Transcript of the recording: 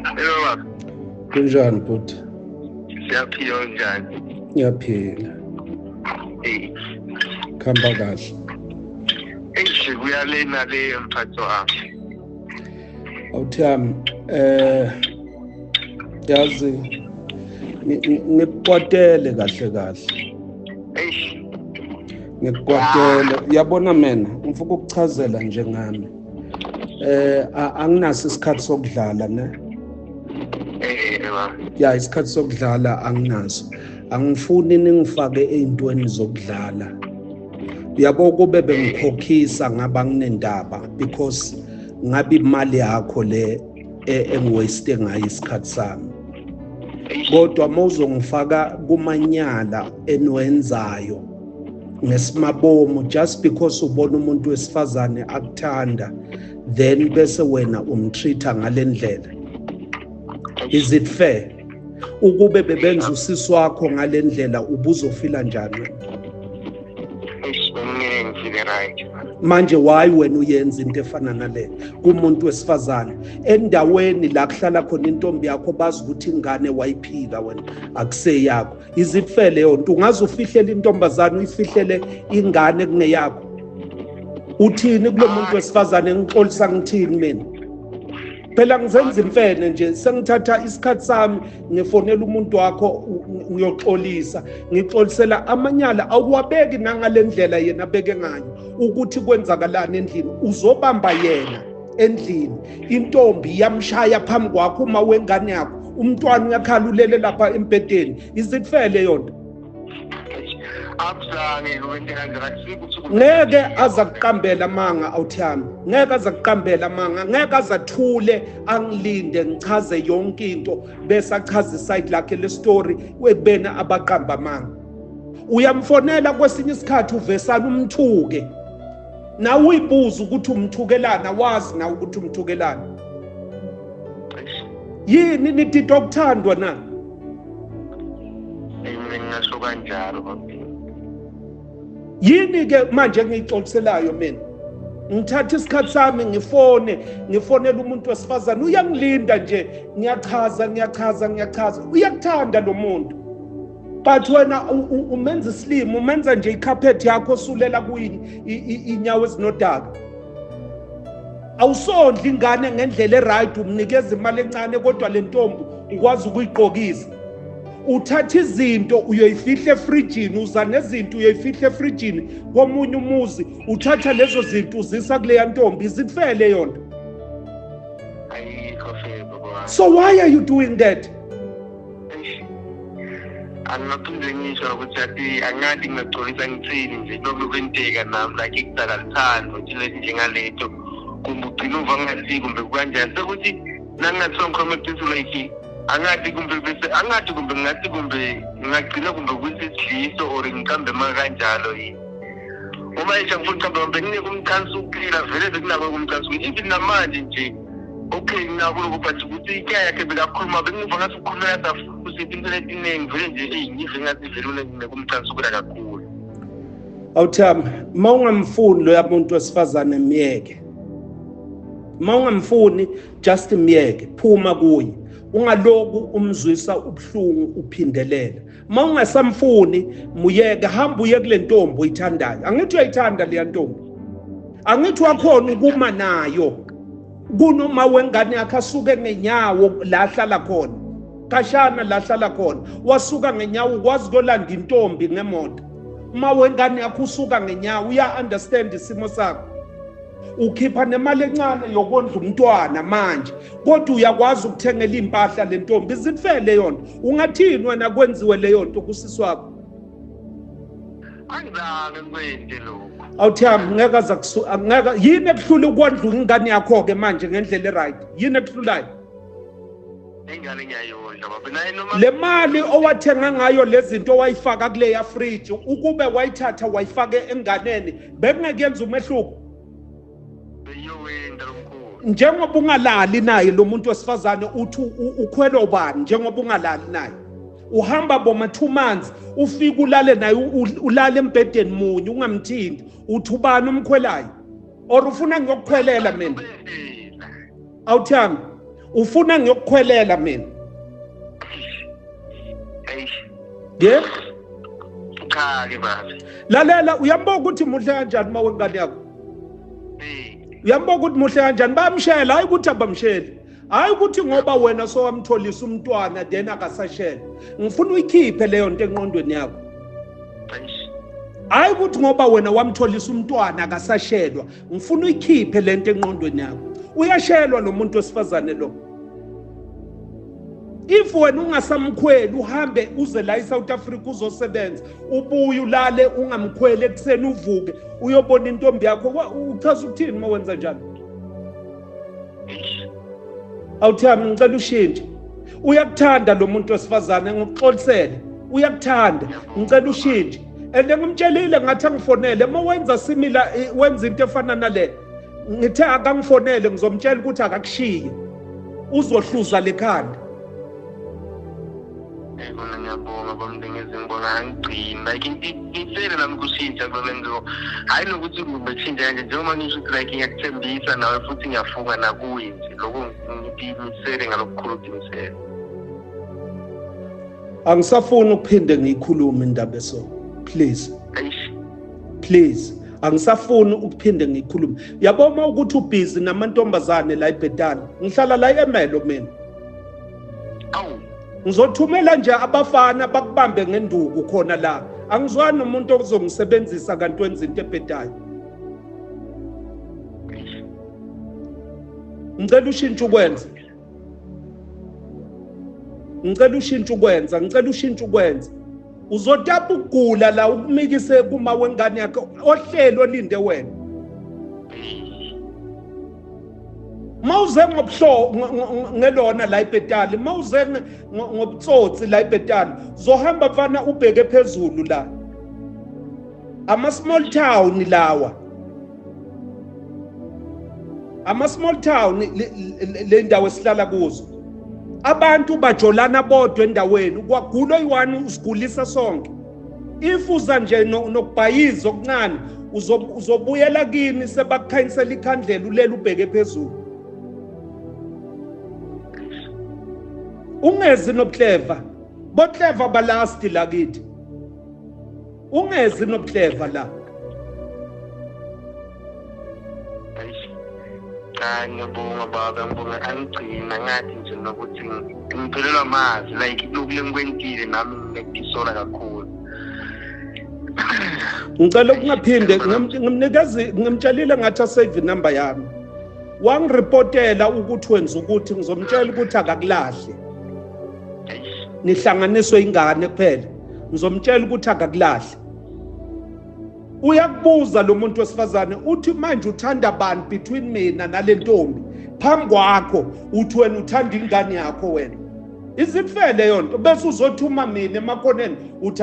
Hello baba. Kunjani bhuti? Siyaphila, unjani? Ngiyaphila. Eh. Khamba kahle. Eish, kuya le mphathi wami. Awuthami, yazi ngikukwatele kahle kahle. Eish. Ngikukwatele. Uyabona mina ngifuna ukukuchazela nje ngami. Anginaso isikhathi sokudlala ne. Baba. Ya, isikhathi sokudlala anginaso. Angifuni ningifake ey'ntweni zokudlala. Uyabo kube bengikhokhisa ngaba nginendaba because ngabe imali yakho le engiwaste ngayo isikhathi sami. Kodwa mawuzongifaka kumanyala eniwenzayo ngesimabomu just because ubona umuntu wesifazane akuthanda, then bese wena umtreat-a ngalendlela. Is it fair? Ukube bebenza usisi wakho ngalendlela ubuzofila njani wena? Eish, bengingeke ngifile right. Manje why wena uyenza into efana nale kumuntu wesifazane endaweni la kuhlala khona intombi yakho, bazi ukuthi ingane wayiphika wena akuseyakho? Is it fair leyo nto? Ungaze ufihlele intombazane, uyifihlele ingane kungeyakho? Uthini kulo muntu wesifazane? Ngixolisa ngithini mina? Phela ngizenza imfene nje, sengithatha isikhathi sami ngifonela umuntu wakho ngiyoxolisa, ngixolisela amanyala awuwabeki nangale ndlela yena abeke ngayo ukuthi kwenzakalani endlini. Uzobamba yena endlini, intombi iyamshaya phambi kwakho, uma wengane yakho, umntwana uyakhala ulele lapha embhedeni. Is it fair leyo nto? Akuzange kwente kanjalo, akusikuthi Ngeke aza kuqambela amanga, awuthami, ngeke aza kuqambela amanga, ngeke azathule angilinde ngichaze yonke into bese achaze iside lakhe le story ekubeni abaqamba amanga. Uyamfonela kwesinye isikhathi uvesana umthuke, nawe uyibuza ukuthi umthukelana, wazi nawe ukuthi umthukelana yini. Nidida okuthandwa na? Mina ngingasho kanjalo, baba. Yini ke manje engiyixoliselayo mina? Ngithatha isikhathi sami ngifone, ngifonela umuntu wesifazane, uyangilinda nje, ngiyachaza, ngiyachaza, ngiyachaza, uyakuthanda lo muntu, but wena umenza isilimo, umenza nje icarpet yakho osulela kuyi inyawo ezinodaka. Awusondli ingane ngendlela eright, umnikeza imali encane kodwa le ntombi ukwazi ukuyigqokisa. Uthatha izinto uyoyifihla efrijini, uza nezinto uyoyifihla efrijini komunye umuzi, uthatha lezo zinto uzisa kuleya ntombi. Is it fair leyo nto? Ayikho fair, baba. So why are you doing that? Eish. Angingaphinde ngisho ukuthi ati angathi ngingaxolisa ngithini nje lokhu kwenteka nami, like kudala lithando into njengaleto, kumbe ugcina uva ngathi kumbe kukanjani, sekuthi nangingathiwa ngikhuluma iqiniso, like angathi kumbe bese angathi kumbe ngingathi kumbe ngingagcina kumbe ukuthi isidliso or ngiqambe ma kanjalo yini, uma esha ngifuna uqamba kumbe ngineke umqansi ukuphila vele bekunako kumqansi ukuphila even namanje nje. Okay, nginako lokho, but ukuthi inkinga yakhe bekakhuluma bengiva ngathi ukhuluma ngathi into letiningi vele nje, eyi, ngive ngathi vele unekumqansi ukuphila kakhulu. Awuthami, uma ungamfuni loya muntu wesifazane, myeke. Uma ungamfuni, just myeke, phuma kuye, ungaloku umzwisa ubuhlungu uphindelela. Uma ungasamfuni, muyeke, hamba uye kule ntombi oyithandayo. Angithi uyayithanda leya ntombi? Angithi wakhona ukuma nayo kunoma wengane yakhe asuke ngenyawo la ahlala khona, khashana la ahlala khona, wasuka ngenyawo ukwazi kuyolanda intombi ngemoto. Uma wengane yakho usuka ngenyawo, uya-understand isimo sakho, ukhipha nemali encane yokondla umntwana manje, kodwa uyakwazi ukuthengela iy'mpahla le ntombi. Is it fair leyo nto? Ungathini wena kwenziwe leyo nto kusisi wakho? Angizange ngikwente lokho. Awuthami, ngeke aza ngeke. Yini ekuhlula ukondla ingane yakho-ke manje ngendlela e-right? Yini ekuhlulayo? Ingane ngiyayondla, baba, naye noma Le mali owathenga ngayo lezi zinto owayifaka kuleya fridge, ukube wayithatha wayifaka enganeni, bekungekuyenza umehluko? Beyowenta lomkhulu. Njengoba ungalali naye lo muntu wesifazane, uthi ukhwelwa ubani? Njengoba ungalali naye, uhamba boma 2 months, ufike ulale naye, ulale embhedeni munye, ungamthinti, uthi ubani umkhwelayo? Or ufuna ngiyokukhwelela mina? Phela. Awuthami, Ufuna ngiyokukhwelela mina? Ye? Cha ke baba. Lalela, uyambuka ukuthi muhle kanjani uma wengane yakho? Uyambuka ukuthi muhle kanjani? Bayamshela, hayi ukuthi abamsheli. Hayi ukuthi ngoba wena sowamtholisa umntwana then akasashela. Ngifuna uyikhiphe leyo nto enqondweni yakho. Hayi ukuthi ngoba wena wamtholisa umntwana akasashelwa. Ngifuna uyikhiphe lento enqondweni yakho. Uyashelwa lo muntu wesifazane lo. If wena ungasamkhweli uhambe uze la eSouth Africa uzosebenza, ubuye ulale ungamkhweli ekuseni uvuke uyobona intombi yakho, uchaza ukuthini uma wenza njalo? Awuthami, ngicela ushintshe. Uyakuthanda lo muntu wesifazane, ngikuxolisele. Uyakuthanda, ngicela ushintshe. And ngimtshelile ngathi angifonele uma wenza simila, wenza into efana nale. Ngithe akangifonele, ngizomtshela ukuthi akakushiye. Uzohluza lekhanda. Kona ngiyabonga bamndengezi, ngibonga angigcini like insele nami kushintsha kulo, hayi nokuthi kumbe kushintsha kanje njengoba ngisho ukuthi like ngiyakuthembisa nawe futhi ngiyafunga nakuye nje lokho ngitimisele ngalokukhulu ukuqinisela. Angisafuni ukuphinde ngiyikhulume indaba eso, please. Please, angisafuni ukuphinde ngiyikhulume. Yabo uma ukuthi ubhizi namantombazane la eBhetali, ngihlala la eMelo mina. Awu. Ngizothumela nje abafana bakubambe ngenduku khona la. Angizwani nomuntu ozongisebenzisa kanti wenza into ebhedayo. Ngicela ushintshe ukwenza. Ngicela ushintshe ukwenza, ngicela ushintshe ukwenza. Uzotapa ukugula la ukumikise kuma wengane yakho ohlelo olinde wena. Mawuze ngobuhlo ngelona la eBhetali, mawuze ngobutsotsi la eBhetali, zohamba mfana ubheke phezulu la. Ama small town lawa. Ama small town le ndawo esihlala kuzo. Abantu bajolana bodwa endaweni, kwagula oyi-one usigulisa sonke. If uza nje nokubhayiza okuncane, uzobuyela kini sebakukhanyisela ikhandlela ulele ubheke phezulu. Ungezi nobuhleva, bohleva balasti la kithi. Ungezi nobuhleva la. Cha, ngiyabonga baba, ngibonga angigcina ngathi nje nokuthi ngiphelelwa amazwi like lokhu lengikwentile nami ngikusola kakhulu. Ngicela ukungaphinde ngimnikeze, ngimtshelile ngathi asave inumber yami. Wangiripotela ukuthi wenza ukuthi, ngizomtshela ukuthi akakulahle. Nihlanganiswe ingane kuphela. Ngizomtshela ukuthi akakulahle. Uyakubuza lo muntu wesifazane uthi manje uthanda bani between mina nale ntombi phambi kwakho, uthi wena uthanda ingane yakho wena. Is it fair leyo nto? Bese uzothuma mina emakhoneni uthi